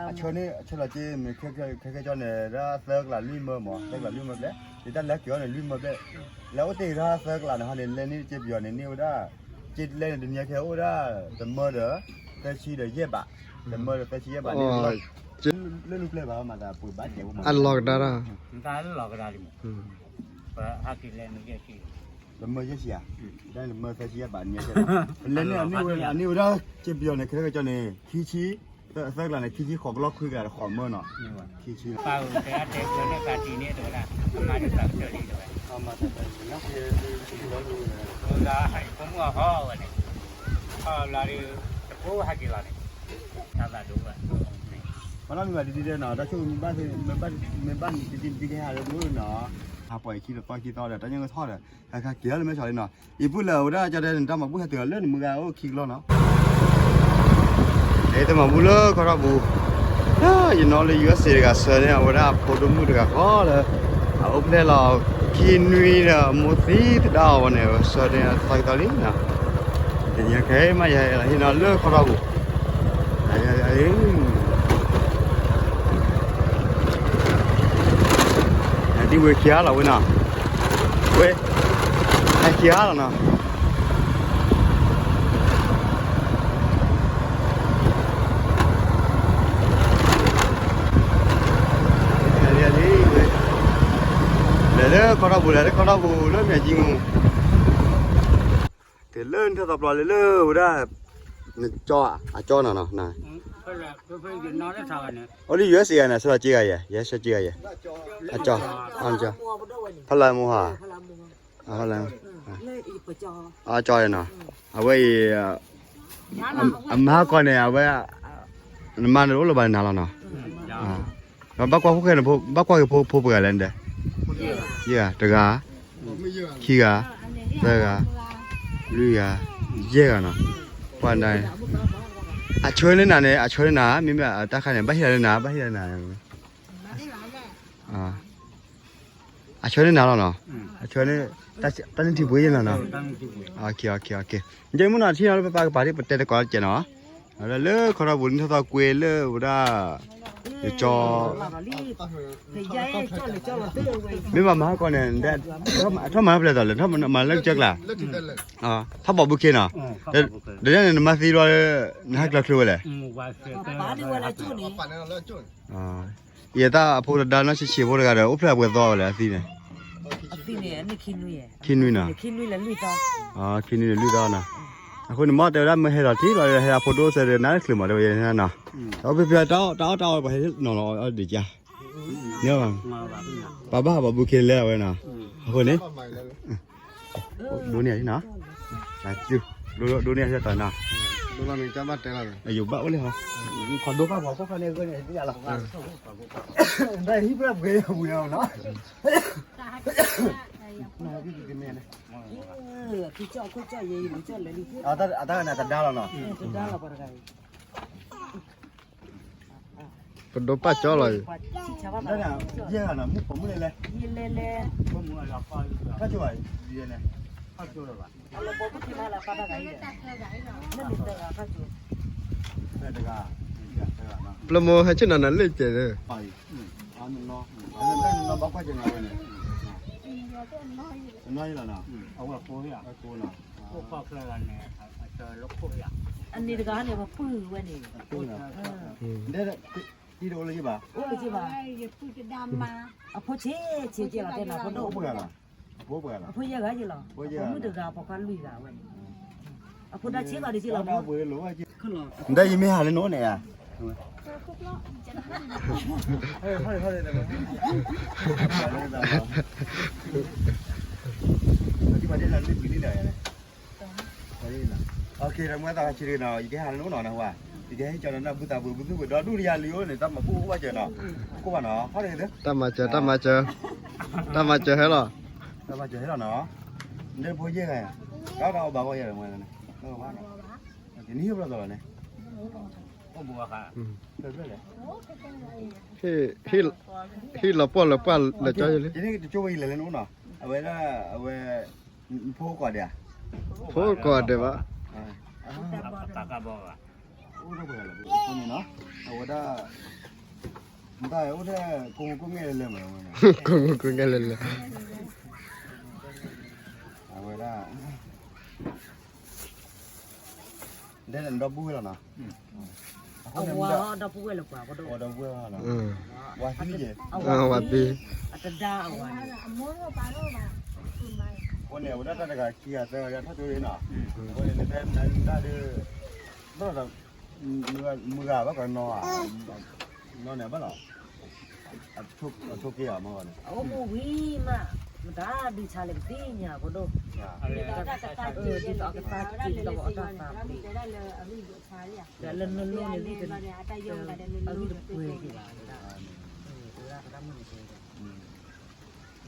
အဆၢန့ၣ် အဆၢလီၤက့ မ့ၢ်ခဲခဲကၠီန့ၣ် ဒၣ်သၢကလးလွံၢ်မၢမး သၢကလးလွံၢ်မၢဘျဲၣ် ဒ်တၢ်လၢက့ၤအီၤန့ၣ် လွံၢ်မၢဘျဲၣ် လၢအိၣ်တ့ၢ်ဒၣ်သၢကလးန့ၣ်ဟီန့ၣ် လဲန့ၢ်က့ပယီၤန့ၣ် န့ၢ်ဝဲဒၣ် က့လဲန့ၣ် တနံၤခဲအိၣ်ဝဲဒၣ် တမၢဒီး သၢဆံဒီးယဲၢ်ဘး တမၢဒီးသၢဆံယဲၢ်ဘးန့ၣ် လၢလူပျဲၢ်ဘၣ်မၤသးပှ့ၤဘၣ်ကဲး အလီၤကဒါတၢ် ပဟးက့ၤလဲန့ၣ်ယဲၢ်ဆံ တမၢယဲၢ်ဆံဧါ တမၢသၢဆံယဲၢ်ဘးန့ၣ် လဲန့ၣ် အန့ၢ်ဝဲဒၣ် က့ပယီၤန့ၣ် ခဲကၠီန့ၣ် ခံဆံ သၢကလးန့ၣ် ခံဆံဃိးကလီၢ်ခွံကလး ဃိးမၢနီၤ ခံဆံ ပၢ်ဧၢ တဲအတဲကျၢၤန့ၣ် ကးတံၢ်န့ၣ် တဝဲဒၣ် အမၤတသးကတၢၢ်လံ တဝဲ ဖိမုၣ်အဟီဝဲန့ၣ် ဟီလီၤဒီး တဖိဟဲက့ၤလီၤန့ၣ် တၢ်သးဒိၣ်ဝဲ ပှၤနီတမံၤဘၣ်ဒ်ဒ်ဒဲးနီၤ တၢ်ဆိၣ်မ့ၢ်ဘၣ် မ့ၢ်ဘၣ်ဒ်ဒ်ဒ်ကဟဲဟးလၢမုၢ်နီၤ ဟးပှၤအံၤခံသီသီခံသီဒီး တၢ်ညၣ်ကထီၣ်ဒီး ဟဲခါက့ၤလၢမဲဆီးလံနီၤ အံၤပုၢ်လၢအဝဲဒၣ်ကၠီတဲနတၢ်မၤဘူၣ်ဟဲတုၤလၢနမုၢ်ဂၤအိၣ်ခံကလီၢ်နီၤ အဲတမၤဘူၣ်လၢခီထီၣ်ပူၤ ယနီၤလၢ ယူအက်စ့ တဂၤဆှၢန့ၢ် အဝဲဒၣ်အဖိဒိၣ်မုၣ်တဂၤဃီလၢ အအိၣ်ဖျဲၣ်လီၤ ခံနွံဒီး အမိၢ်သံသဒၣ်အီၤဝဲန့ၣ် ဆှၢန့ၢ်အသီကသီလံနီၤ တနံၤခဲအံၤမး ယဟဲလီၤဟံးနီၤလၢခီထီၣ်ပူၤ ဒ်ဝဲခံဂၤလီၤဝဲနီၤ ဝဲ ဟဲခံဂၤလီၤနီၤ လဲၤလၢခီထီၣ်ပူၤ လဲၤလၢခီထီၣ်ပူၤလၢမဲာ်ကံမူ တုၤလၢနထၢၣ်သီပျီလၢလၢဝဲဒၣ် နကၠီ အကၠီနီၤနီၤ အိၣ်လၢ ယူအက်စ့ န့ၣ် ဆှၢက့ဂၤယဲ ယဲဆှၢက့ဂၤယဲ အကၠီ ဖီလာ်မိၢ်ဟါ ဖီလာ် အကၠီနီၤ အဝဲအံၤ အမါဟါကီန့ၣ် အဝဲ နမါန့ၣ်အိၣ်လၢၤဘၣ်နၤလီၤနီၤ ဘၣ်ကွၢ်ဖိၣ်ဃဲန့ၣ် ဘၣ်ကွၢ်က့ၤဖိဖိပှဲၤဂၤလဲၣ်န့ၣ်ဒီး ယဲၢ်ဂၤ တဂၤ ခံဂၤ သၢဂၤ လွံၢ်ဂၤ ယဲၢ်ဂၤနီၤ ပှၤနၤ အဆှၢန့ၢ်နၤန့ၣ် အဆှၢန့ၢ်နၤ မ့မ့ၢ်တၢ်ခါန့ၣ် ဘၣ်ဟ့ၣ်လီၤန့ၢ်နၤ ဘၣ်ဟ့ၣ်လီၤန့ၢ်နၤ အဆှၢန့ၢ်နၤလီၤနီၤ အဆှၢန့ၢ် တၢ်န့ၢ်ထံပှ့ၤယဲၢ်နီၤနီၤ နကဲမုၢ်နီၤ ထံၣ်နီၤလၢပပၢ်ကပၤဒ်ပတဲတကိးတကဲးနီၤ လၢခီထီၣ်ပူၤန့ၣ်ထီၣ်သီကွ့လၢဝဲဒၣ် ယကၠီ မ့ၢ်ဘၣ်မၤဟါကီန့ၣ် ထီၣ်မၤလၢပျဲၢ်သီလဲၣ် ထီၣ်မၤလၢကစၢၢ်ကျါ ထီၣ်ဘီဘုခ့နီၤ ဒီးန့ၣ်နမၤသံလီၤ နဟဲကျၢၤချုးဝဲလဲၣ် ယဲတၢ်အဖိတဒါနီၢ်ဆံးဆံးဖိတဂၤဒီး အိၣ်ဖျဲၣ်အပှဲၤသီဝဲလဲၣ် အသံန့ၣ် ခံနွံနီၤ ခံနွံန့ၣ်လွံၢ်သီနီၤ အဃိန့ၣ် မ့ၢ်တဲဝဲဒၣ်မ့ၢ်ဟဲလီၤထံၣ်လီၤ ဟဲအဖိဒိၣ်စဲဒီး နါတချုးမး တဲဝဲယဲနီၤ တၢ်အိၣ်ဖျဲၣ်ဖျဲၣ် တၢ်အီၣ်တၢ်အီပှၤဟဲနီၤလီၤအီၣ်ဒံးကါ ပှၤဘၣ်ဟးဘီဘုခ့လဲၣ်အဝဲနီၤ အဃိန့ၣ် ဒိးန့ၢ်နီၤ ဒိးန့ၢ်တၢ်နီၤ ယိၤဘၣ်အိၣ်လံဟီ ခီဒိဖၣ်ပှၤဖိခါန့ၣ်ဂၢၢ်န့ၣ် တယၤလီၤ ဟံၣ်ပြၣ်ပှဲၤပှဲၤနီၤ အတၢ်ကနၣ်တဒါလီၤနီၤ ပဒိးပာ်ကၠီလီၤ ယဲၢ်ဂၤနီၤ မုၣ်ပိာ်မုၣ်လဲၣ်လဲၣ် ခါကၠိဘၣ် ယဲၢ်န့ၣ် တဂၤ တဂၤ ပျၢၤမိၢ်ဟဲဆ့ၣ်နီၤနၤလၢကဲးဒီး အန့ၣ်တဂၤန့ၣ် ပပုၢ်ဝဲန့ၣ် အိၣ်လၢက့ၤဘၣ် အဖိဆံးဆံးက့ၤလီၤ တဲနၤ အဖိဒိၣ် အဖိယဲၢ်ဂၤက့ၤလီၤ အဖိမုၣ်တဂၤ ပိာ်ခွါလွံၢ်ဂၤဝဲန့ၣ် အဖိဒါဆံးဂၤဒံးက့ၤလီၤ ဒီးယမ့ၢ်ဟးလၢနအိၣ်န့ၣ်ဧါ မ့ၢ်သးဆံးတဂ့ၤနီၤ ယကဟဲဟးလၢနအိၣ်နီၤ နဝဲ ယကဟဲဟ့ၣ်ကၠီနၤ နဘုသးဘု ဘုသူၣ်ဘုဒီဒူၣ်တယၤလံအိၣ်န့ၣ် တၢ်မၤဘူၣ်အိၣ်ဘၣ်စၢၤနီၤ ခိၣ်ဘၣ်နီၤ ဟီၣ်တဂ့ၤသ့ တၢ်မၤစၢၤ တၢ်မၤစၢၤ တၢ်မၤစၢၤဟဲလီၤ တၢ်မၤစၢၤဟဲလီၤနီၤ နဖိယဲၢ်ဂၤ တၢ်တၢ်အီၣ်ဘၣ်ဂီၢ်ယဲၢ် နဟံၣ်ဘျီၣ်သီလီၤန့ၣ် ဟ့ၣ်လီၤပှီၢ်လီၤပှီၢ်လၢကၠီယလံ တကၠိဝဲအံၤလဲၤလၢနအိၣ်နီၤ အဝဲဒၣ် အဝဲ ဖိကိးဒဲးဧါ ဖိကိးဒဲးဘၣ် တၢ်ကဘီဘၣ် အိၣ်ထီၣ်ပှဲၤလီၤန့ၣ်နီၤ, အဝဲဒၣ် မတၤအိၣ်ထဲ ကိးမူကိးငဲၢ်လဲၤလဲၤမး, ကိးမူကိးငဲၢ်လဲၤလဲၤ, အဝဲဒၣ် ဒဲဒီပုၢ်ဝဲၢ်လီၤနီၤ, အဝဲဒီပုၢ်ဝဲၢ်လၢပှၤကဒီး, ဒီပုၢ်ဝဲၢ်လီၤ, ဝၤသံယဲ, ဝၤသံ, အတဒါအဝၤန့ၣ်, အဃိန့ၣ် အဝဲဒၣ်တၢ်တဂၤခံဂၤသၢဂၤယါထီၣ်ကၠိလံနီၤ, အဃိန့ၣ် နတဲနတၢ်ဒုး ဘၣ်ဒီး မုၢ်ဂၤဘၣ်ကနီၤဧါ, နီၤန့ၣ်ဘၣ်လီၤ, အထိၣ်က့ၤဧါမ့ၢ်န့ၣ်, အအိၣ်မူဝံၤမး, မတၤဒုးဆါလဲၣ်ကသ့ၣ်ညါဖိဒိၣ်, ဒ်သိးအကသါက့ၤ ဒ်သိးအီၣ်တၢ်သးပ့ၤ, ဒီးလၢနလိၣ်န့ၣ် အဂံၢ်တပှဲၤက့ၤဘၣ်, အဝဲဒၣ်ပတၢ်မုၢ်န့ၣ်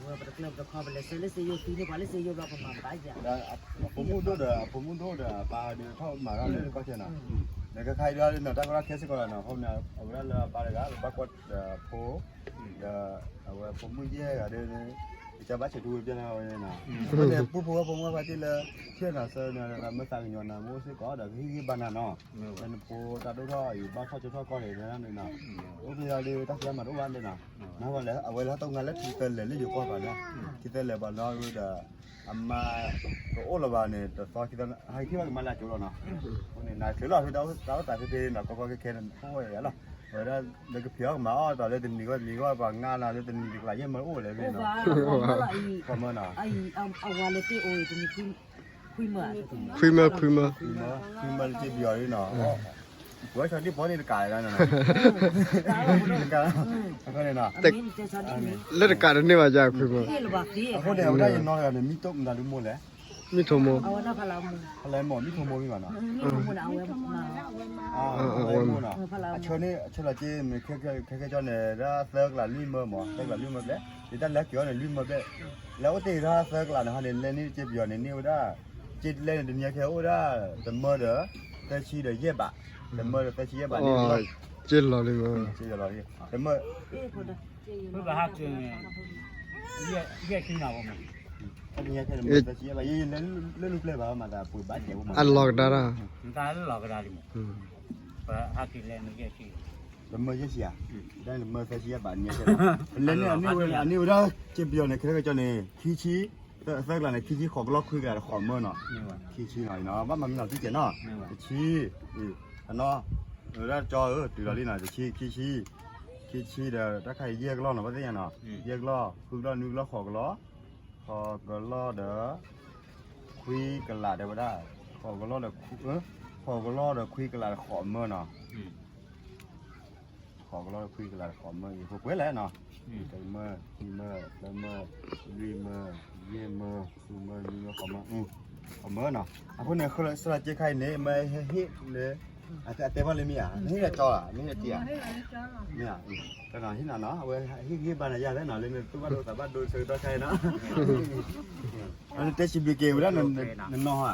ဝဲပတကျၢၢ်ပတခီ ပလဲၤဆှၢလၢစ့ယိၤသံန့ၣ် ပှၤလၢစ့ယိၤဘျီပမၤဘၣ်ယၤ, အဖိမုၣ်ဒိၣ်ဒီး အဖိမုၣ်ဒိၣ်ဒီးအပၢ်ဒုးထီၣ်မၤထီၣ်လၢကီၢ်ဆၢနီၤ, ဒီးခဲခါအံၤဒုးန့ၣ် တၢ်ကီတၢ်ခဲစ့ၢ်ကီးလီၤနီၤ, အဃိန့ၣ် အဝဲဒၣ်လၢအပၢ်တဂၤ ပဘၣ်ကွၢ်ဒီးဖိ ဒီးအဝဲဖိမုၣ်ယဲၢ်ဂၤဒုးန့ၣ် ကစၢ်ဘၣ်ဆဲးထူဝဲပျဲၢ်န့ၣ်ဝဲန့ၣ်နီၤ, အဃိန့ၣ်ပူဖိဝဲဖိမုၣ်ဝဲဖါတံၢ်လၢ ဆ့ၣ်နီၤဆၢန့ၣ် မ့ၢ်သးကညီၤနၤမ့ၢ်အိၣ်စ့ၢ်ကီးဒီး ကဟ့ၣ်ဂံၢ်ဘါနၤနီၤ, လၢနဖိတၢ်ဒိၣ်ထီၣ်အံၤ ဘၣ်ထီၣ်ကၠိထီၣ်ကီၢ်န့ၣ်န့ၣ်နီၤ, အိၣ်ဖဲအံၤဒုး တၢ်ဖံးတၢ်မၤတအိၣ်ဘၣ်န့ၣ်နီၤ, နဟဲလၢအဝဲလၢဟီၣ်တၢ်မုၢ်ဂၤလၢထံသၢလဲၢ်လၢယိၤကီၢ်ပၤန့ၣ်, ထံသၢလဲၢ်ပှၤနီၤဒီး အမါ ကအိၣ်လၢၤဘၣ်န့ၣ် တသီခံသီ ဟဲက့ၤဘၣ်ကမၤလၢအကၠိလီၤနီၤ, အဃိန့ၣ် နချုးလီၤဖဲ တၢ်အိၣ်သးဖဲဖဲနီၤ ကီကီခဲခဲန့ၣ် အိၣ်ဝဲလီၤ, ဝဲဒၣ်လၢကဖံးအီၣ်ကမၤအီၣ်တီးလၢတနံၤဂီၢ်တနံၤဂီၢ် ပှၤငါလၢတနံၤတကျးယဲၢ်မၢအိၣ်လဲၣ်ဖဲနီၤ, ခီမၢနီၤ, အဝၤလၢတ့ၢ်အိၣ်အံၤတနံၤ ခွံမၢ, ခွံမၢ ခွံမၢ, ခွံမၢလၢက့ပယီၤန့ၣ်နီၤ, ပှၤဆီဒံၣ်ပီန့ၣ်တကးလီၤနီၤ, အဃိန့ၣ်နီၤ, လၢတကးတန့ၢ်ဘၣ်ယၤခွံမၢ, အဃိန့ၣ် အဝဲဒၣ်ယနီၢ်တဂၤန့ၣ် မံထိးမၢ, မံထိးမၢ, ဖဲလဲၣ်မၢ မံထိးမၢမံဘၣ်နီၤ, အဝဲမၢနီၤ, အဆၢန့ၣ် အဆၢလီၤက့ ခဲခဲကၠီန့ၣ် ဒၣ်သၢကလးလွံၢ်မၢမၢ, သၢကလးလွံၢ်မၢဘျဲၣ်, ယတၢ်လဲၤက့ၤအီၤန့ၣ် လွံၢ်မၢဘျဲၣ်, လၢအိၣ်တ့ၢ်ဒၣ်သၢကလးန့ၣ်ဟီန့ၣ် လဲန့ၢ်က့ပယီၤန့ၣ် န့ၢ်ဝဲဒၣ် က့လဲန့ၣ် တနံၤခဲအိၣ်ဒၣ် တမၢဒီး သၢဆံဒီးယဲၢ်ဘး, တမၢဒီးသၢဆံယဲၢ်ဘးန့ၣ်, က့လီၤလံမၢ, က့လီၤလံ, တမၢ ဖုဘၣ်ဟးက့ၤန့ၣ် ယဲၢ်ဆံနၤဖိမး, တနံၤခဲန့ၣ် သၢဆံယဲၢ်ဘး ယဲၢ်လၢလူပျဲၢ်ဘၣ်မး တၢ်ပှ့ၤဘၣ်ကဲဖိမး, အလီၤကဒါတၢ်, တၢ်လီၤကဒါလံမး, ပဟးက့ၤလဲန့ၣ်ယဲၢ်ဆံ, တမၢယဲၢ်ဆံဧါ, တမၢသၢဆံယဲၢ်ဘးန့ၣ်, လဲန့ၣ် အန့ၢ်ဝဲဒၣ်က့ပယီၤန့ၣ် ခဲကၠီန့ၣ် ခံဆံ, သၢကလးန့ၣ် ခံဆံ ဃိးကလီၢ် ခွံကလးဒီးဃိးမၢနီၤ, ခံဆံနီၤ, ဘၣ်မၤမံနီၤ သုကဲနီၤ, တဆံ, အနီၤ, ဝဲဒၣ်ကၠီဧၢ တုၤလီၤလံနီၤ တဆံ ခံဆံ, ခံဆံဒီး တၢ်ခါအံၤယဲၢ်ကလီၢ်နီၤ ဘၣ်သ့ၣ်ညါနီၤ, ယဲၢ်ကလီၢ် ဃုကလီၢ် နွံကလီၢ် ဃိးကလီၢ်, ဃိးကလီၢ်ဒီး ခွံကလးတဲဝဲဒၣ်, ဃိးကလီၢ်ဒီး ဃိးကလီၢ်ဒီး ခွံကလးဒီးဃိးမၢနီၤ ဃိးကလီၢ်ခွံကလးဃိးမၢ ယဖိကွဲးလဲၣ်နီၤ, တမၢ ခံမၢ သၢမၢ လွံၢ်မၢ ယဲၢ်မၢ ဃုမၢ နွံမၢ ဃိးမၢ, ဃိးမၢနီၤ, အဃိန့ၣ် စၢ်က့ခါအံၤန့ၣ် မ့ၢ်ဟ့ၣ်လၢ အတဲဘၣ်လၢမ့ၢ်ဧါ, မ့ၢ်ဟ့ၣ်လၢကၠီဧါ, မ့ၢ်ဟ့ၣ်လၢတံၢ်ဧါ, မ့ၢ်ဧါ, ဟ့ၣ်နၤနီၤ, အဝဲဟ့ၣ်ဂံၢ်ဘါနၤယၤဖဲနီၤ လၢနသူၣ်ဘၣ်ဒိသးဘၣ်ဒိဆၢကတီၢ်ခဲအံၤနီၤ, နတဲစံးဘျုးက့ၤဝဲဒၣ်နနီၢ်ဧါ,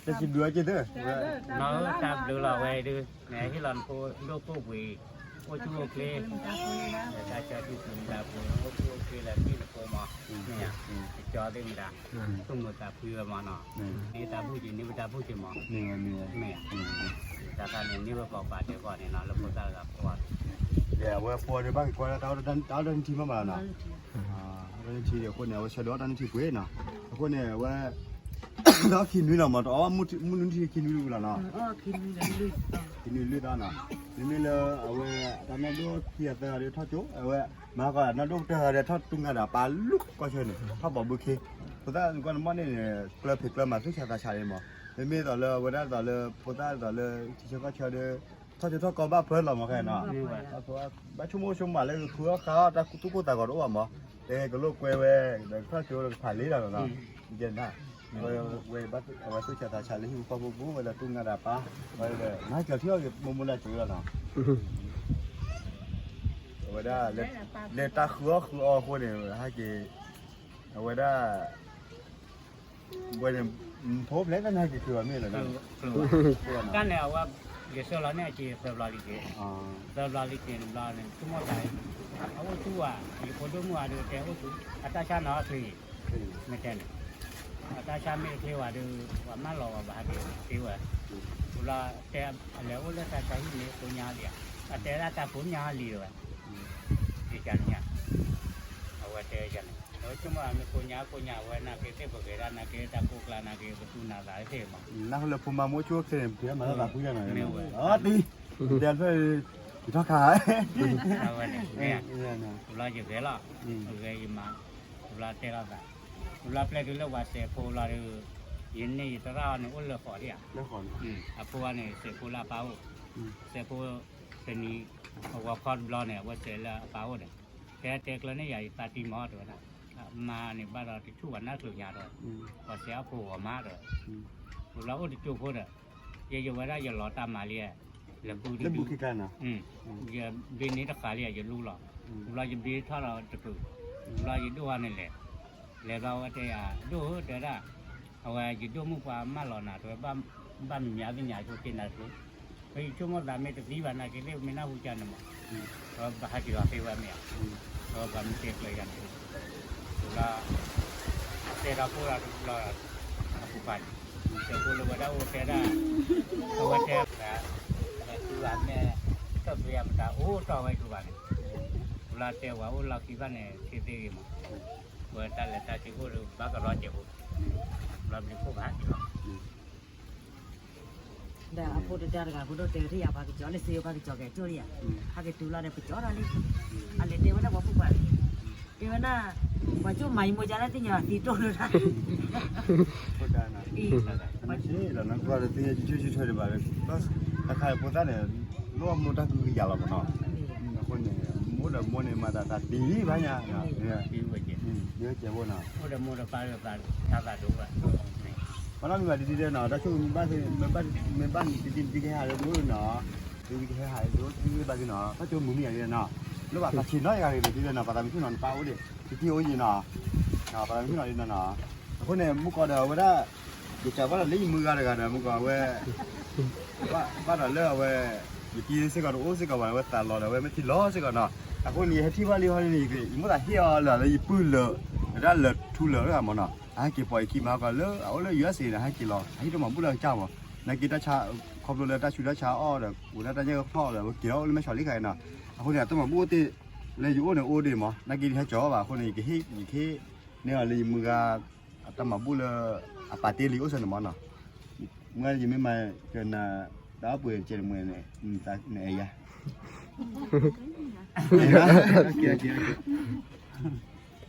တဲစံးဘျုးအီၤက့ၤသၢ နီၢ်ဧၢ တၢ်ဘျုးလီၤဝဲဒုး နဟ့ၣ်လီၤနဖိဒိၣ်ကိၣ်ပှ့ၤ အိၣ်ဆူၣ်အိၣ်ချ့, တၢ်ဆၢထံၣ်သူၣ်မတၤပှ့ၤ အိၣ်ဆူၣ်အိၣ်ချ့လၢနဟံၣ်နဃီမး, မ့ၢ်ဧါ, ကၠီသ့ၣ်မတၤ, သူၣ်မုာ်သးဖှံဝဲမးနီၤ, န့ၢ်တၢ်ဘူၣ်က့ၤ န့ၢ်ဝဲတၢ်ဘူၣ်က့ၤမး, မ့ၢ်ဧါ, တၢ်ခါန့ၣ် န့ၢ်ဝဲကိးပာ်ဒဲးပီန့ၣ်နီၤ လၢဖိသၣ်တဂၤဖိအီၤ, အဝဲဖိဒုးဘၣ်က့ၤကွၢ်လၢ တၢ်အီၣ်တၢ်နုၢ်ထံမ့ၢ်ဘၣ်လီၤနီၤ, အီၣ်တၢ်နုၢ်ထံအဃိန့ၣ် အဝဲဆၢဒိးအီၣ်တၢ်နုၢ်ထံပှ့ၤနီၤ, အဃိန့ၣ် အဝဲ ဒီးခံနွံလီၤမး တအီၣ်မုၢ်နုၢ်ထံခံနွံလီၤနီၤ, ခံနွံလွံၢ်သီနီၤ, မ့မ့ၢ်လၢအဝဲ တၢ်နီၢ်ဒိၣ်ခံဂၤသၢဂၤဒီးထီၣ်ကၠိ အဝဲ မၤဟးဂီၤနီၢ်ဒိၣ်ကတၢၢ်ဂၤဒီးထီၣ်တူၢ်ငါဒီးပာ်လူၤကီၢ်ဆၢန့ၣ် ထီၣ်ဘီဘုခ့, ဖိသၣ်နကွၢ်နမီၢ်န့ၣ်န့ၣ် ကျၢၢ်ဖံးကျၢၢ်မၤသူၣ်ဆးသးဆးလံမး, မ့မ့ၢ်သိးလၢအဝဲဒၣ်သိးလၢဖိသၣ်သိးလၢထံဆၢကီၢ်ဆၢဒီး ထီၣ်ကၠိထီၣ်ကီဘၣ်ဖၢလီၤမးခဲနီၤ, ဘၣ်ဆိကမိၣ်ဆိကမးလၢဃုအီၣ်ဃါအီၣ်တၢ်သူၣ်ကိၢ်သးဂီၤတအိၣ်ဘၣ်မး, တဲကလိာ်ကွဲဝဲ ဒီးကထီၣ်ကၠိဒီးကဖးလ့လီၤနီၤ, ဝဲ အဝဲသူၣ်ဆးသးဆးလၢဟံၣ်ဖိဃီဖိပူၤ ဝဲလၢတူၢ်ငါဒီးပၢ်, ဝဲ နဟဲက့ၤထံၣ်အီၣ်က့ၤမိၢ်မိၢ်လၢကၠိလီၤနီၤ, အဝဲဒၣ် လၢတၢ်ဃုအီၣ်ဃုအီအဃိန့ၣ် ဟဲက့ၤ အဝဲဒၣ် ဝဲန့ၣ် ဖိဖျဲးတၢ်နဟဲက့ၤဃုအီၣ်မ့ၢ်လီၤ, တၢ်န့ၣ်အဝဲ ယဆၢလီၤန့ၣ်အက့ၤသၢဘျီလံက့ၤ, သၢဘျီလံက့ၤတဘျီန့ၣ် ဆိကမိၣ်သး အအိၣ်ဆူၣ်ဝဲ ယဖိဒိၣ်မုၣ်အဒုးတဲအိၣ်ဆူၣ် အတၢ်ဆါနီၤအချ့ မ့ၢ်တဲန့ၣ်, အတၢ်ဆါမ့ၢ်တချ့ဝဲဒုး ပှၤမၢလီၤဝဲဘၣ်ဟဲက့ၤသ့ဝဲ, အ လၢတဲအလဲၤအိၣ်လၢတၢ်ဆါဟံၣ်န့ၣ်ကိးညါလံဧါ, အတဲဒၣ်တၢ်ကိးညါလံဝဲ, ယကန့ၣ်, အဝဲတဲယၤန့ၣ် အဝဲဆိကမိၣ်မ့ၢ်ကိးညါကိးညါဝဲနာ်က့သ့ၣ်ပဂဲၤဒၣ်နာ်က့တၢ်ကိၢ်ကျါနာ်က့ပသူနၤသးသ့ၣ်မး, နၢ်ဟူလၢဖိမါမိၢ်ဆိခဲန့ၣ် ဖံးမၤလၢသးဖုယၤန့ၣ်, အီတံၤ, တဲဖျၢၣ်, ယထီၣ်ခါ, အဝဲန့ၣ်, လီၤယဂဲၤလီၤ, ဂဲၤယမၤ, လီၤတဲလီၤသး, လီၤပျဲတုၤလၢပှၤစဲးဖိလီၤဒီး, ယန့ၢ်ယသရၣ်အီၤန့ၣ်အိၣ်လၢဃီးဒံးဧါ, အဖိအီၤန့ၣ် စဲးဖိလၢအပၢ်အိၣ်, စဲးဖိ, တနံၤ, အဝဲခီတဘျီန့ၣ် အဝဲစဲးလၢအပၢ်အိၣ်န့ၣ်, တဲတဲကျၢၤန့ၢ်ယၤယသးတံၢ်မးတဲဝဲဒၣ်, အမါန့ၣ်ဘၣ်ဒီးတဆူၣ်ပှၤနၢ်ကျိၤညါတဲဝဲ, ပှၤစဲးအဖိဂီၤမးတဲဝဲ, လီၤအိၣ်တကၠိဖိဒီး, ယဲယဝဲဒၣ်ယလီၤတၢ်မၤလံ, လၢပူၤတဒု, ယဘ့န့ၣ်တဃာ်လံယလူလီၤ, လီၤယဘ့ထီၣ်ဒီးတကုာ်, လီၤယဒိၣ်အီၤန့ၣ်လဲၤ, လဲၤဘျီဝဲတဲယၤ ဒိၣ်ဧၢတဲဝဲဒၣ်, အဝဲယဒိၣ်မုၣ်ပှၤမၢလီၤနၤတဲဝဲ, ဘၣ်မံၤမံၤသ့ၣ်ညါဆိက့နၤတကျိၤ, ပယဆိကမိၣ်သးမ့ၢ်တသံဘၣ်နာ်က့သ့ၣ်မ့ၢ်နၢ်ဟူကန့ၣ်မး, ဘၣ်ဟးက့ၤလီၤသ့ဝဲမ့ၢ်ဧါ, ဘၣ်မ့ၢ်တဲကျၢၤယၤန့ၣ်, လီၤ, တဲဒီးဖိဒီးတဘျီ, အပူၤပာ်န့ၣ်, တဲဖိလၢဝဲဒၣ်အိၣ်တဲဒၣ်, အဝဲတဲ, အဝဲတူၢ်ဘၣ်မ့ၢ်, တၢ်ဘျုးအမတၤအိၣ်တီၢ်ဝဲတူၢ်ဘၣ်န့ၣ်, လီၤတဲဝဲအိၣ်လီၢ်ခံဘၣ်န့ၣ် သ့သ့ဂ့ၤမး, ဝဲတၢ်လဲၤတၢ်က့ၤအိၣ်ဒီးဘၣ်ကရီကဲးဖိ, လီၤဘျုးခိၣ်ဘၣ်က့ၤလီၤ ဒီးအဖိတဒါတဂၤ ဖိဒိၣ်တဲဝဲထံၣ်ယၤ ပှၤကကၠီလၢစ့ ပှၤကကၠီကဲကၠိလံယၤ, ဟဲက့ၤတုၤလီၤဒီးပကၠီထီၣ်လံ, အလဲၤတဲဝဲဒၣ်ပှၤဖိပှၤလံ, တဲဝဲဒၣ်, ပှၤကၠိမၤယံၤမိၢ်ကၠီလၢသ့ၣ်ညါဘၣ်သံတိၢ်လၢတၢ်, အံၤ, တခါဖိသၣ်န့ၣ်, လိၣ်အမိၢ်တၢ်ကဟုကယာ်လီၤမးနီၤ, အဃိန့ၣ်, မိၢ်ဒီးမိၢ်န့ၣ်မၤတၢ်သးတ့ၢ်ဘၣ်ညါ, ဒ်ဝဲကဲးဖိနီၤ, ဘၣ်နီတမံၤဘၣ်ဒ်ဒ်လဲၣ်နီၤ, တၢ်ဆိကမိၣ်, မ့ၢ်ဘၣ်နတံၤတံၤကဟဲဟးလၢဒိၣ်နီၤ, တံၤကဟဲဟးလၢဒိၣ်တံၤဘၣ်ဒ်နီၤ, တၢ်ဆိကမိၣ်မုာ်မုာ်ယၤဒ်နီၤ, လၢဘၣ်သးဆံးနီၤယဂၤဂ့ၤဒ်လဲၣ်နီၤ, ပှၤသးမုၢ်ဆ့ၣ်နီၤနပၢ်အိၣ်ဒံး, တံၤအိၣ်ယံၤနီၤ, ပှၤသးမုၢ်ဆ့ၣ်နီၤဒ်နီၤ, အဃိန့ၣ် မုၢ်ကီးဒီးအဝဲဒၣ်, ယကးဘၣ်ဒီးလၢယမုၢ်ဂၤတဂၤဒီး မုၢ်ကီးအဝဲ ဘၣ်ဒီးလၢအဝဲ, ယတံၤစ့ၢ်ကီးတအိၣ်စ့ၢ်ကီးဘၣ် အဝဲသးလီၤဒီးအဝဲမ့ၢ်ထံၣ်လီၤစ့ၢ်ကီးနီၤ, အဃိန့ၣ် ယဟဲထံၣ်ဘၣ်လံဟီန့ၣ် ယမိၣ်သးဟ့ၣ်အီၤလၢယပုၢ်လၢာ်, ဝဲဒၣ်လၢထူလၢာ်တဂၤမးနီၤ, အဟဲက့ၤပိာ်ယခံမးကီးလၢအအိၣ်လၢ ယူအက်စ့ န့ၣ် ဟဲက့ၤလီၤ ဟဲဟ့ၣ်တၢ်မၤဘူၣ်လၢကစၢ်မး, နာ်က့တၢ်ဆါ, ခီဖျိလၢတၢ်ဆူးတၢ်ဆါအီၣ်ဒီး အိၣ်ဒၣ်တၢ်ညၣ်ကဖီၣ်ဒီး အဝဲက့ၤထီၣ်အိၣ်လၢမဲၢ်ဆီးလံခါအံၤနီၤ, အဃိန့ၣ် အတၢ်မၤဘူၣ်အိၣ်တ့ၢ်, လၢယအိၣ်န့ၣ်အိၣ်ဒံးမး နာ်က့ယဟဲကၠီၤဘၣ် အဃိန့ၣ် ယကဟ့ၣ်, ယကဟ့ၣ်, န့ၢ်အီၤလၢယမုၢ်ဂၤ, အတၢ်မၤဘူၣ်လၢ, အပာ်တ့ၢ်လံအိၣ်စၢၤန့ၣ်မးနီၤ, မ့ၢ်ယမ့ၢ်မၤ, ကနၤ, တၢ်အီၣ်ပှဲၤတကဲးတမှဲၤန့ၣ်, နအဲၣ်ယၤ, က့ၤနီၤ, တၢ်တံၢ်နၤ, ဝဲဒၣ်ဒီး,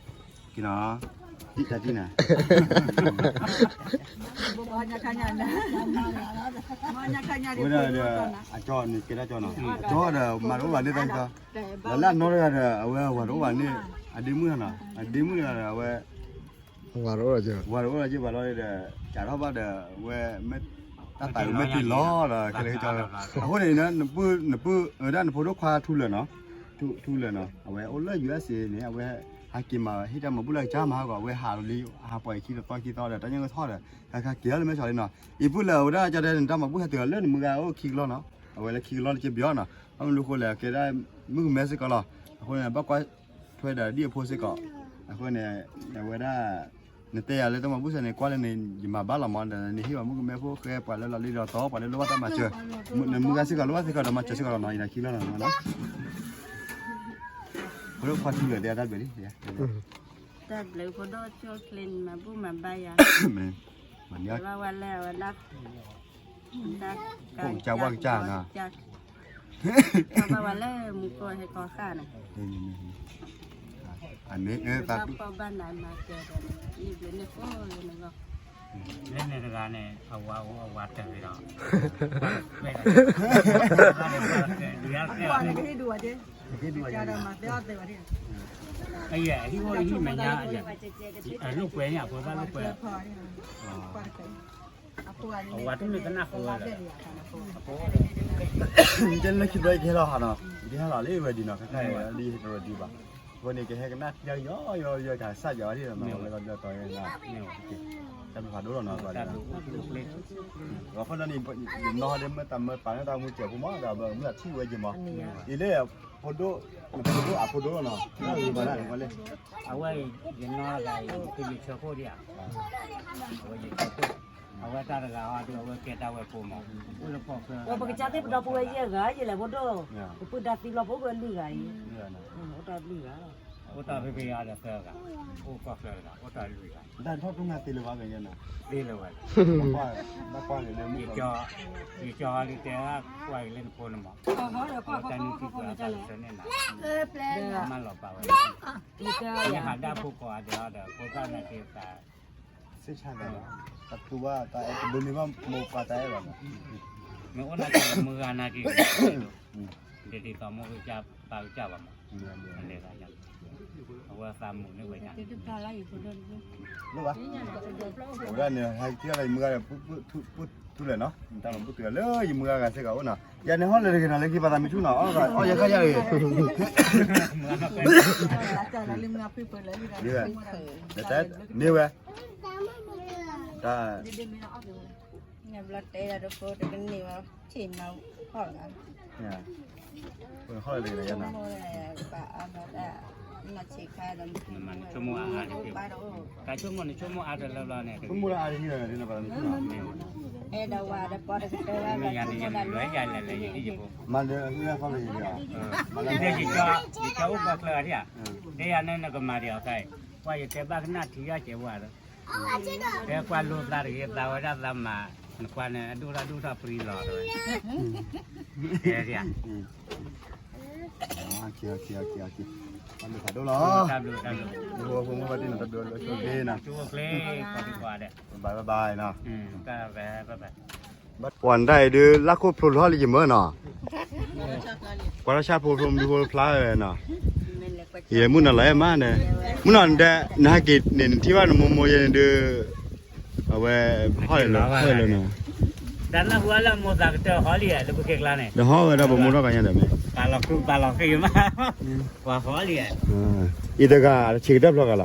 အကၠီန့ၣ်ကဲတၢ်ကၠီနီၤ, အကၠီဒီးမၤတအိၣ်ဘၣ်န့ၢ်တၢ်ကၠီ, ဒီးလၢအနီတဂၤဒီး အဝဲဝၤတအိၣ်ဘၣ်န့ၢ်, အဒ့မုၣ်နီၤ, အဒ့မုၣ်တဂၤဒီး အဝဲ ဝၤတအိၣ်လီၤက့ၤဘၣ်လီၤဒီး, ကးထီၣ်ဘၣ်ဒီး ဝဲ, တၢ်သးဝဲမ့ၢ်တ့ၢ်လီၤဒီး ခဲလၢာ်ကၠီ, အဃိန့ၣ်, နပုၢ်, နပုၢ်, ဝဲဒၣ်နဖိဒိၣ်ခွါထူလၢာ်နီၤ, ထူလၢာ်နီၤ အဝဲအိၣ်လၢ ယူအက်စ့ န့ၣ် အဝဲ, ဟဲက့ၤမၤဟ့ၣ်တၢ်မၤဘူၣ်လၢကစၢ်မၤဟးဂီၤ အဝဲဟးလီၤလံ, ဟးပိာ်ယခံတသီခံသီဒီး တၢ်ညၣ်ကထီၣ်ဒီး, ဟဲခါက့ၤအီၤလၢမဲၢ်ဆီးလံနီၤ, အံၤပုၢ်လၢာ်ဝဲဒၣ်ကၠီတဲန့ၣ် တၢ်မၤဘူၣ်ဟဲတုၤလီၤလၢနမုၢ်ဂၤအိၣ်ခံကလီနီၤ, အဝဲလၢခံကလီလၢကဘျီနီၤ, ဘၣ်မနုၤအဃိလဲၣ် ကဲဒၣ်မုၣ်ကမဲစ့ၢ်ကီးလီၤ, အဃိန့ၣ် ဘၣ်ကွၢ်ထွဲဒီးဒ်အဖိစ့ၢ်ကီး, အဃိန့ၣ်, အဝဲဒၣ်, နတဲယၤလၢတၢ်မၤဘူၣ်စ့ၢ်န့ၣ် ကွၢ်လၢန့ၣ် ယမၤဘၣ်လီၤမးဒီး နဟ့ၣ်ဘၣ်မုၣ်ကမဲဖိဃဲပှၤလၢလီၤလံဒီးသီ ပှၤလၢလိၣ်ဘၣ်တၢ်မၤစၢၤ, နမုၢ်ဂၤစ့ၢ်ကီးလိၣ်ဘၣ်စ့ၢ်ကီးဒီးမၤစၢၤစ့ၢ်ကီးလီၤနီၤ ယနာ်ခံလီၤနီၤ, ဖိဒိၣ်ခွါထူလၢာ်တဲတၢ်ဘျုးလံ, တၢ်ဘျုးဖိဒိၣ်ကၠိချ့န့ၣ် မၤဘူၣ်မၤဘါယၤ, မၤဘၣ်ဝဲလၢအဝဲဒၣ်, ကၢ်ဝါကစၢ်နီၤ, ဘၣ်ဝဲလၢမူကီၢ်ဟဲကီၢ်ဃၢ်န့ၣ်, အမ့ၢ်, ဘၣ်ဖီၣ်ဘၣ်နးမၤစၢၤဒီး, ယဘျုးန့ၢ်ဖိလၢနဂီၢ်, လၢန့ၣ်တဂၤန့ၣ် အဝၤအိၣ်အဝၤတၢၢ်ဒီး, ဟံၣ်အိၣ်ဟံၣ်မဲာ်ညါ, လိာ်ကွဲန့ၣ် အဖိသၣ်လိာ်ကွဲ, အဝၤတမ့ၢ်ကနၣ်ဃုာ်ဝဲဒီး, အဖိ, ယတဲလၢခံဘျီယကဟဲလီၤဟးနီၤ, ယကဟဲလီၤလၢဝဲဒံးနီၤ ခဲခါအံၤလၢယဟဲတရၢဒံးဘၣ်, အဃိန့ၣ် ကဟဲကနၣ်ယီယီယီယီ တၢ်စၢ်ယီၤဒ်နီၤ ဝဲလီၤဘျီတီၤယဲနီၤ, တၢ်ဘျုးဖးဒိၣ်လီၤနီၤ, အဃိန့ၣ်, ယနီၢ်ဟီဒ်မ့ၢ်တၢ်မၢပာ်လၢတၢ်မူစဲးဖိမး ဒီးမုၢ်အထံၣ်ဝဲက့ၤမး, အံၤလၢ, ဖိဒိၣ်, ဖိဒိၣ်အဖိဒိၣ်လီၤနီၤ, ဘၣ်လၢ, အဝဲ, ယနီၢ်ဂၤအံၤ ကယဆၢခိၣ်ဒံးဧါ, အဝဲယဆၢခိၣ်, အဝဲတၢ်တဂၤဟီဒုး အဝဲကဲတၢ်ဝဲၢ်ဖိမး, ပကစၢ်သ့ၣ်ပဒီပုၢ်ဝဲၢ်ယဲၢ်ဂၤ ယလဲၤဖိဒိၣ်, ပပုၢ်ဒါသံလီၤဖိကလွံၢ်ဂၤအံၤ, အိၣ်တၢ်လွံၢ်ဂၤလီၤ, အိၣ်တၢ်ဖဲဖဲအံၤဒီးသၢဂၤ, အိၣ်ကီၢ်ချၢတဂၤ, အိၣ်တၢ်လွံၢ်ဂၤ, တၢ်ထီၣ်တူၢ်နၢ်သ့လၢၤဘၣ်, သ့လၢၤဘၣ်, ယကၠီလံတဲကွၢ်က့ၤလၢနဖိန့ၣ်မး, တၢ်နုၢ်ထံၣ်ကွၢ်တၢ်လၢဆၢန့ၣ်နၤ, မၢလီၤပာ်ဝဲ, ယဟးဒၣ်ဖိကိးဂၤဒဲးဒီး ဖိသၣ်နာ်က့ၤသး တၢ်သူဘၣ်တၢ်အဲၣ်တဘိမ့ၢ်ဘၣ်မိၢ်ပၢ်တၢ်အဲၣ်ဘၣ်မး, မ့ၢ်အိၣ်နာ်က့ၤမုၢ်ဂၤနာ်က့ၤ, ဒ်သိးမိၢ်ကစၢ်ပၢ်ကစၢ်ဘၣ်မး, လဲၤဂၤညါ, အဝဲသးမုာ်န့ၢ်ဝဲညါ, လၢဘၣ်, ဝဲဒၣ်န့ၣ် ဟဲက့ၤလၢယမုၢ်ဂၤဒီး ပူၣ်ထူလဲၣ်နီၤ, တၢ်မၤပူၣ်ထူလၢယမုၢ်ဂၤဂၤစ့ၢ်ကီးအိၣ်နီၤ, ယၤန့ၣ်ဟီၣ်လၢတဂ့ၤနီၤ လၢခံပသးမံဆူၣ်နီၤ, အီၣ်ယခါယၤတဂ့ၤ, မ့ၢ်ဝဲ, တၢ် ဘျီတဲဒီးတဖိတကန့ၢ်ဝဲ, ဆ့ၣ်မၤဟီၣ်လီၤ, ဟီၣ်လီၤတဂ့ၤနီၤ, ဆိကမိၣ်အါတဂ့ၤ, တၢ်ဆိကမိၣ်န့ၣ် ဆိကမိၣ်အါတလၢဘျီန့ၣ်, ဆိကမိၣ်လၢအါတဂ့ၤ, အဲၣ်ဒိးဝဲဒီးပီတကတၢၢ်ဘၣ်, မ့ၢ်ယၤန့ၣ်ယလဲၤယၤလဲၤယဟံၣ်ယဖိ, မၤလၢအဂ့ၢ်ဖီလၢယၤ, ယကၠီအိၣ်ပှၤချၢဂၤဒံးဧါ, တဲယၤန့ၣ်နကမၤဒံးအီၤခါအံၤ, ကွၢ်ယတဲဘၣ်ကနၣ်ထံယီၣ်ကဲးဝဲဒီး တဲကွၢ်လိာ်သးတဂ့ၤ သးဝဲဒၣ်သးမၤ, နကွၢ်န့ၣ် အဒိၣ်ထီၣ်ဒိၣ်ထီၣ်ပြံလီၤတဝဲ, တဲဒံးဧါ, တၢ်ဘျုးဖးဒိၣ်လီၤ, တၢ်ဘျုး, တၢ်ဘျုး, တၢ်ဘျုး, ဘၣ်ဘၣ်နီၤ, ပှၤနတၢ်အံၤဒုး လၢခိၣ်ဖျိလီၤလံယမၢနီၤ, ကွၢ်တၢ်ဆၣ်ဖိဖျိမုၢ်ဖိဖျါဝဲနီၤ, ယမုၢ်နီၤလီၤအဲၣ်မးန့ၣ်, မုၢ်နီၤဒဲး နဟဲက့ၤန့ၣ် နထံၣ်ဘၣ်နမိၢ်မိၢ်ယဲန့ၣ်ဒုး, အဝဲဟီၣ်လၢဟီၣ်လၢနီၤ, တၢ်နၢ်ဟူအလၢမိၢ်သးကတၢၢ်ဟီလံဧါ လၢပူၤခဲကျါန့ၣ်, ဒီးဟီၣ်ဝဲဒၣ်ပမိၢ်ထီၣ်ကညါဒီးမ့ၢ်, ပာ်လီၤဃုပာ်လီၤဃ့မး, ပှၤဟီလံဧါ, အံၤတဂၤ ဆံးကတၢၢ်ဖျီဂၤလီၤ,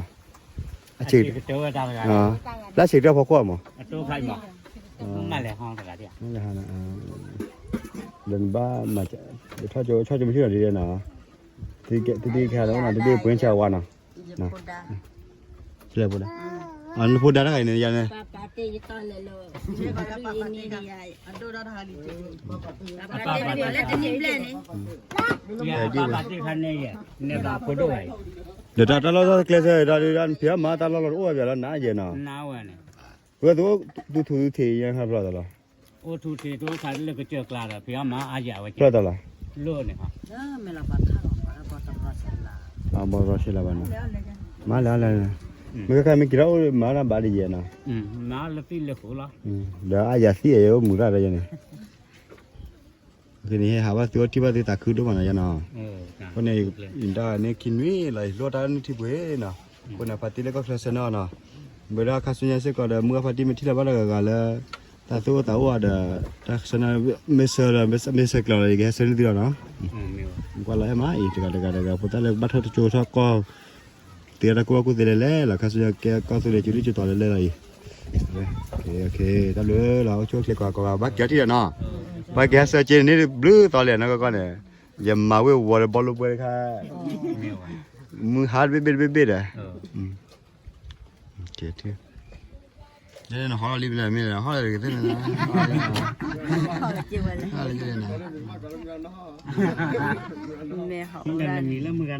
အဆံးကတၢၢ်ဝဲတၢ်တဂၤ, လၢဆံးကတၢၢ်ဖီခိၣ်မး, အတိခါအံၤမး, မ့ၢ်လဲၤဟီၣ်တဂၤဒံးဧါ, လၢနဘၣ်မၤ, ဆီၣ်ကၠိမ့ၢ်ဆ့ၣ်နီၤဒ်ဒဲးနီၤ, တဒ်ခဲနီၤ တဒ်ပှ့ၤဆၢဝါနီၤ, လဲၣ်ဖိဒါ, နဖိဒါတဂၤအံၤန့ၣ်ယၤန့ၣ်, အပၢ်ပၢ်တ့ၢ်ခါန့ၣ်ယဲ, န့ၣ်ဘၣ်ဖိဒိၣ်ဝဲအံၤ, ဒီးတၢ်လီၣ်လီၢ်တကျဲးစၢးဒီး ဖံးအီၣ်မၤတၢ်လီၣ်လီၢ်တအိၣ်ဝဲဘၣ်လီၤ နၤယဲနီၤ, နဝဲန့ၣ်, ဝဲသူ, သူထူသူထံးယဲခါဖျီသးလီၤ, အိၣ်ထူထံးတိခါလၢကစၢၢ်ကျါဒီး ဖံးအီၣ်မၤအါယၤဝဲ, ဖျီသးလီၤ, လၢန့ၣ်, ဘီရီဆဲလၤဘၣ်နီၤ, မၤလၢလၢ, မ့ၢ်ခဲခါမ့ၢ်က့ၤထီၣ်အိၣ်မၤတၢ်ဘၣ်ဒ်ယဲနီၤ, မၤလၢသံလၢဃိလီၤ, ဒီးအါယၤသံအယဲအိၣ်မုာ်တၢ်ဒီးယဲန့ၣ် န့ၣ် ဟဲဟးဘၣ်သုအိၣ်ထံၣ်ဘၣ်သုသးခုဒိၣ်မးနီၤယဲနီၤ, အဃိန့ၣ်, တၢ်န့ၣ်ခံနွံလီၤယလိၣ်တၢ်နုၢ်ထံပှ့ၤနီၤ, အဃိန့ၣ် ဖါတံၢ်လၢကီၢ်ချၢဆၢန့ၢ်အီၤနီၤ, ဘၣ်ဒီးခါဆူညါစ့ၢ်ကီးဒီး မုၢ်အဖါတံၢ်မ့ၢ်ထံၣ်လီၤဘၣ်တၢ်ဂၤဂၤလၢ တၢ်သူၣ်အိၣ်သးအိၣ်အီၤဒီး, တၢ်ဆၢန့ၢ်, မ့ၢ်ဆၢလီၤ, မ့ၢ်ဆၢကျၢၤလီၤ ယကဟဲဆၢန့ၢ်သုလီၤနီၤ, ကွၢ်လီၤအဲၣ်မးအံၤ တဂၤတဂၤတဂၤ ဖိသၣ်လၢဘၣ်ထီၣ်တကၠိထီၣ်ကီၢ် သ့တၢ်ကူၣ်ဘၣ်ကူၣ်သ့လဲၤလဲၤလီၤ ခါဆူညါကဲကီၢ်သူလ့ၤကၠူလံကၠူတီၤလဲၤလဲၤလီၤအံၤ, တၢ်ဘျုးလီၤ အိၣ်ဆူၣ်အိၣ်ချ့ကိးဂၤကိးဂၤ ဘၣ်က့ၤထီၣ်ထံၣ်ဒီးနီၤ, ဘၣ်က့ၤဟဲဆၢက့ၤန့ၣ်ဘျုးသီလဲၣ်နီၢ်ကီၢ်ကီၢ်န့ၣ်, ယမၤဝ့ၤဝီၤဒီးဘီလိပှဲၤတခါ, မုၢ်ဟါတဘ့ၣ်ဘ့ၣ်တဘ့ၣ်ဘ့ၣ်ဒီး, နဟီၣ်လီၤလံမ့ၢ်လဲၣ် မ့ၢ်ဟီၣ်လီၤတဂ့ၤသ့ၣ်န့ၣ်, မ့ၢ်ဟီၣ်လီၤမံၤလၢမုၢ်ဂၤနီၤဟီၣ်